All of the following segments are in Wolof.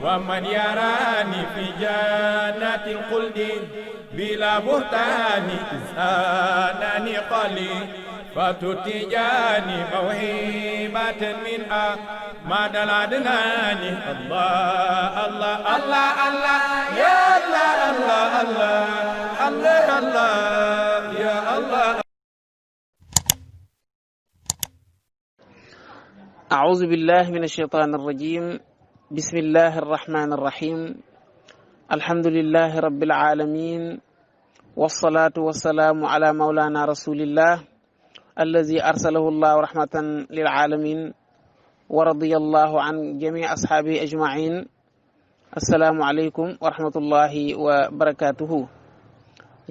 ومن يراني في جنات الخلد بلا بهتان إنسانني قليل فتتجاني موهبة من أحمد العدنان الله الله الله الله يا الله الله الله الله الله يا الله. أعوذ بالله من الشيطان الرجيم. بسم الله الرحمن الرحيم. الحمد لله رب العالمين، والصلاة والسلام على مولانا رسول الله الذي أرسله الله رحمة للعالمين، ورضي الله عن جميع أصحابه أجمعين. السلام عليكم ورحمة الله وبركاته.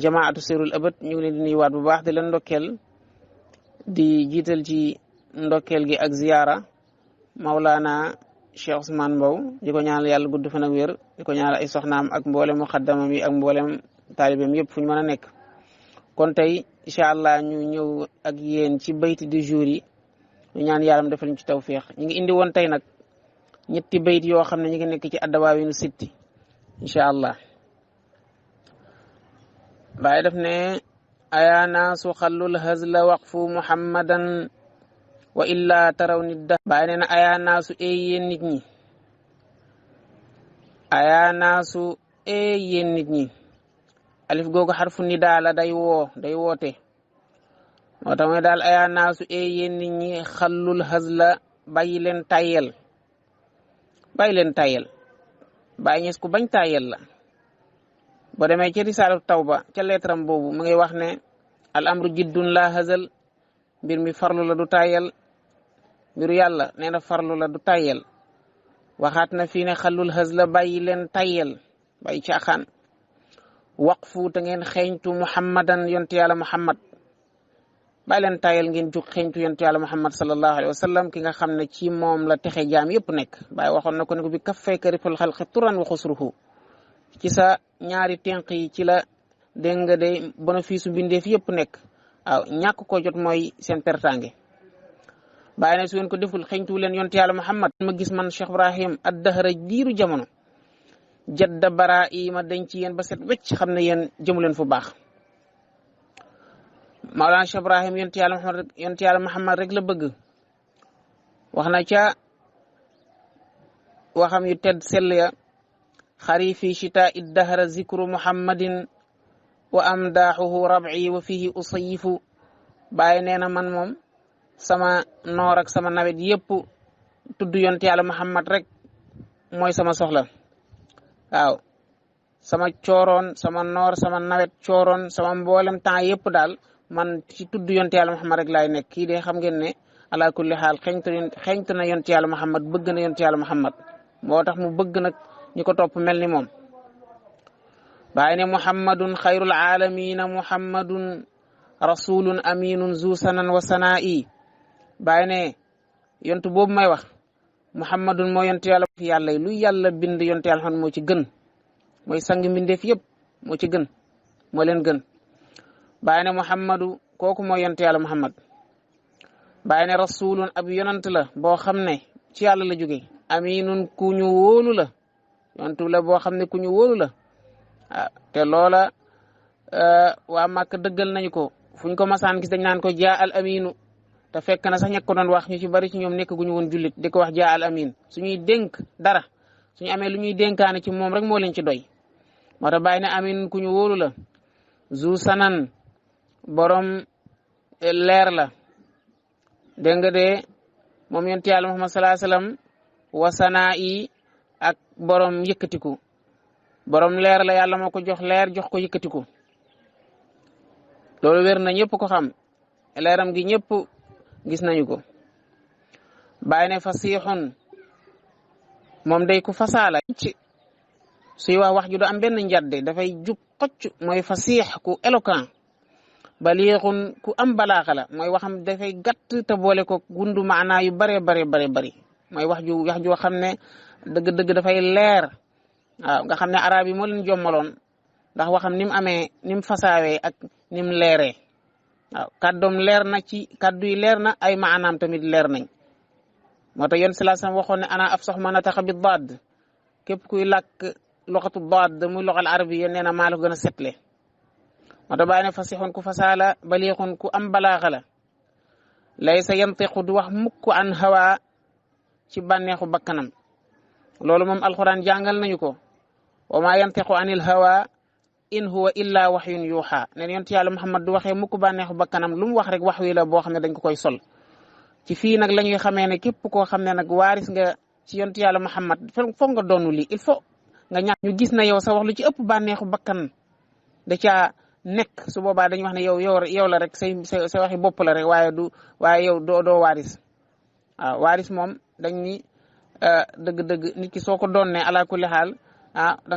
جماعة سير الأبد ñu ngi leen di nuyuwaat bu baax di leen ndokkeel di jiital ci ndokkeel gi ak ziyaara Maulana Cheikh Ousmane Mbow di ko ñaanal yàlla gudd fan ak wér, di ko ñaanal ay soxnaam ak mboolem muxaddamam yi ak mboolem taalibeem yëpp fu ñu mën a nekk. kon tey incha allah ñu ñëw ak yéen ci bayti du jour yi, ñu ñaan yàlla defal ñu ci tawfiix. ñu ngi indi woon tey nag ñetti bayt yoo xam ne ñu ngi nekk ci addawaawinu sitti incha allah. Baay def ne ayaa naasu xallul hazla waqfu muhammadan wa illa taraw nit da. Baay nee na ayaa naasu yéen nit ñi, ayaa naasu yéen nit ñi. alif googu xarfu nidaa la, day woote. moo tax mooy daal ayaa naasu yéen nit ñi xallul hazla bàyyi leen tàyyel, bàyyi ñes ku bañ tàyyel la. boo demee ci risaalatu tawba ca leetaram boobu mu ngi wax ne al amru jiddun la hazal, mbir mi farlu la du tàyyel. mbiru yàlla nee na farlu la du tàyyel. waxaat na fii ne xallul hazla bàyyi leen tàyyel, bàyyi caaxaan. waqfu te ngeen xeeñtu muhammadan yontu yàlla muhammad, bàyyi leen tàyyel ngeen jug xeeñtu yontu yàlla muhammad sallallahu alayhi wa sallam, ki nga xam ne ci moom la texe jaam yëpp nekk. bàyyi waxoon na ko ne ko bi kaffayka riful xalqi turan wa xusruhu, ci sa ñaari tenq yi ci la dégg nga de bénéfice su bindeef yëpp nekk. waaw ñàkk ko jot mooy seen pertange. bàyyi ne su ngeen ko deful xeeñtu leen yontu yàlla muhammad, ma gis man Cheikh Ibrahim addahara diiru jamono jadda bara yi ma denc yéen ba set wecc, xam ne yéen jëmu leen fu baax. Mawlana Cheikh Ibrahim yontu yàlla muhammad rek la bëgg. wax na ca waxam yu tedd sell ya xarifi chita iddahara zikru muhammadin wa amdaaxuhu rab'i wa fihi usayifu. bàyyi nee na man moom sama noor ak sama nawet yëpp tudd yontu yàlla muhammad rek mooy sama soxla. waaw sama cooroon, sama noor, sama nawet cooroon, sama mboolem temps yëpp daal man ci tudd yontu yàlla muhammad rek laay nekk. kii de xam ngeen ne ala kulli xaal xeñtu na yontu yàlla muhammad, bëgg na yontu yàlla muhammad, moo tax mu bëgg nag ñi ko topp mel ni moom. bàyyi ne muhammadun xayrul aalamina, muhammadun rasulun aminun zu sanan wa sanaa'i. bàyyi ne yontu boobu may wax muhammadun moo yontu yàlla yàlla lu yàlla bind yontu yàlla xam moo ci gën, mooy sang mbindeef yëpp moo ci gën, moo leen gën. bàyyi ne muhammadu kooku mooy yontu yàlla muhammad. bàyyi ne rasulun ab yonant la boo xam ne ci yàlla la jóge, aminun ku ñu wóolu la, yontu la boo xam ne ku ñu wóolu la. te loola waa Màkka dëggal nañu ko, fu ñu ko masaan gis dañ naan ko jaa al aminu, te fekk na sax ñekk ko doon wax ñu ci bari ci ñoom nekk gu ñu woon jullit di ko wax jaa al amin. suñuy dénk dara, suñu amee lu ñuy dénkaane ci moom rek moo leen ci doy. moo tax bàyyi ne amin ku ñu wóolu la. zu sanan borom leer la, dégg nga de moom yonent yàlla Muhammad sallallahu alayhi wasallam. wa sanaa yi ak borom yëkkatiku, borom leer la, yàlla moo ko jox leer, jox ko yëkkatiku. loolu wér na, ñëpp ko xam, leeram gi ñëpp gis nañu ko. bàyyi ne fasixun moom day ku fasaala ci suy wax ju du am benn njadde, dafay jub xocc, mooy fasix ku éloquent. baliixun ku am balaaxa la, mooy waxam dafay gàtt te boole ko gundu maanaa yu bare bari. mooy wax joo xam ne dëgg-dëgg dafay leer. waaw nga xam ne arab yi moo leen jommaloon ndax waxam ni mu amee, ni mu fasaawee ak ni mu leeree. waaw kàddoom leer na, ci kàddu yi leer na, ay maanaam tamit leer nañ. moo tax yoon sallallahu alayhi wasallam waxoon ne ana afsax man nataqa bi daad, képp kuy làkk loxatu daad muy loxal arabiya nee na maa la ko gën a setle moo tax bàyyi ne fasixun ku fasaala baliixun ku am balaaxa la laysa yantiqu du wax mukk an hawa ci bànneexu bakkanam loolu moom alquran jàngal nañu ko wa ma yantiqu anil hawa in huwa illa waxyun yuuxa neen yonent yàlla Muhammad du waxee mukk bànneexu bakkanam lu mu wax rek wax wi la boo xam ne dañ ko koy sol ci fii nag la ñuy xamee ne képp koo xam ne nag waaris nga ci yonent yàlla Muhammad foog nga doonu lii il faut nga ñàkk ñu gis na yow sa wax lu ci ëpp bànneexu bakkan da caa nekk su boobaa dañuy wax ne yow la rek sa waxi bopp la rek waaye yow doo waaris waaw waaris moom dañ ni dëgg-dëgg nit ki soo ko doonee ala kulli xaal da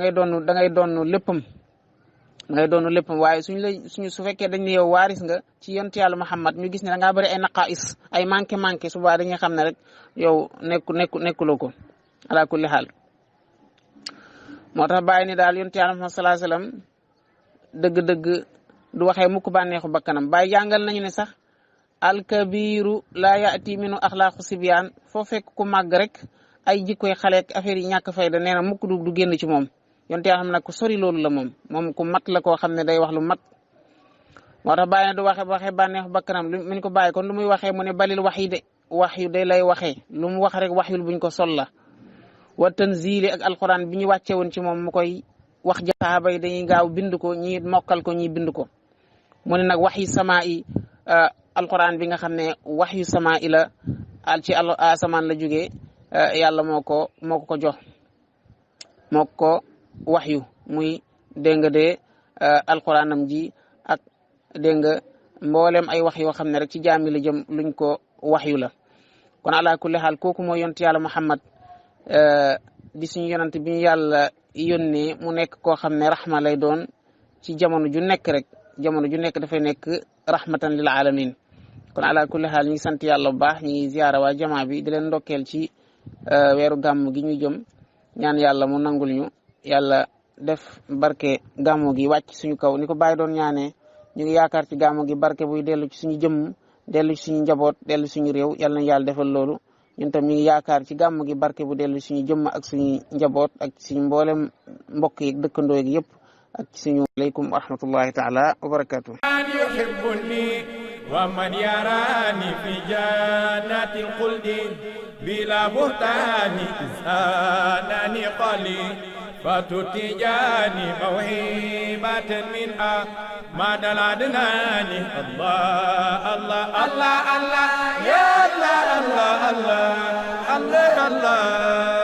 ngay doon léppam waaye su fekkee dañ ne yow waaris nga ci yonent yàlla Muhammad ñu gis ne da ngaa bëri ay naqaais ay manqué su boobaa dañuy xam ne rek yow nekkuloo ko ala kulli xaal moo tax bàyyi ni daal yonent yàlla Muhammad sallallahu alayhi wasallam dëgg-dëgg du waxee mukk bànneexu bakkanam bàyyi jàngal nañu ne sax alkabiru laa yaati minu axlaaqu sibyaan foo fekk ku màgg rek ay jikkoy xale ak affaire yi ñàkk fayda nee na mukk du génn ci moom yonent yàlla xam nag ku sori loolu la moom ku mat la koo xam ne day wax lu mat moo tax bàyyi ne du waxee bànneexu bakkanam mu ñu ko bàyyi kon lu muy waxee mu ne balil wax yu day lay waxee lu mu wax rek wax yul buñ ko sol la wa tanzili ak alquran bi ñu wàcce woon ci moom mu koy wax ja sahaaba yi dañuy gaaw bind ko ñi mokkal ko ñi bind ko mu ne nag wax yu samaa yi alquran bi nga xam ne wax yu samaa yi la ci asamaan la jógee yàlla moo ko jox moo ko wax yu muy dégg nga de alquranam ji ak dégg nga mboolem ay wax yoo xam ne rek ci jaami la jëm luñ ko wax yu la kon ala kulli xaal kooku mooy yonent yàlla Muhammad di suñu yonent bi ñu yàlla yónnee mu nekk koo xam ne raxma lay doon ci jamono ju nekk dafay nekk rahmatan lil alamin kon ala kulli xaal ñu ngi sant yàlla bu baax ñu ngi ziyaara waa jamaa bi di leen ndokkeel ci weeru gàmm gi ñu jëm ñaan yàlla mu nangul ñu yàlla def barke gàmmu gi wàcc suñu kaw ni ko bàyyi doon ñaanee ñu ngi yaakaar ci gàmmu gi barke buy dellu ci suñu jëmm dellu ci suñu njaboot dellu suñu réew yàlla nañu yàlla defal loolu ñun tam ñu ngi yaakaar ci gàmmu gi barke bu dellu suñu jëmm ak suñu njaboot ak suñu mboolem mbokk yi dëkkandoo yi yëpp ak suñu aleykum wa rahmatullahi taala wa barakatuh ومن يراني في جنات الخلد بلا بهتان إنسانني قلي فتتجاني موهبة منها ما دلعدناني الله الله الله يا الله الله الله الله الله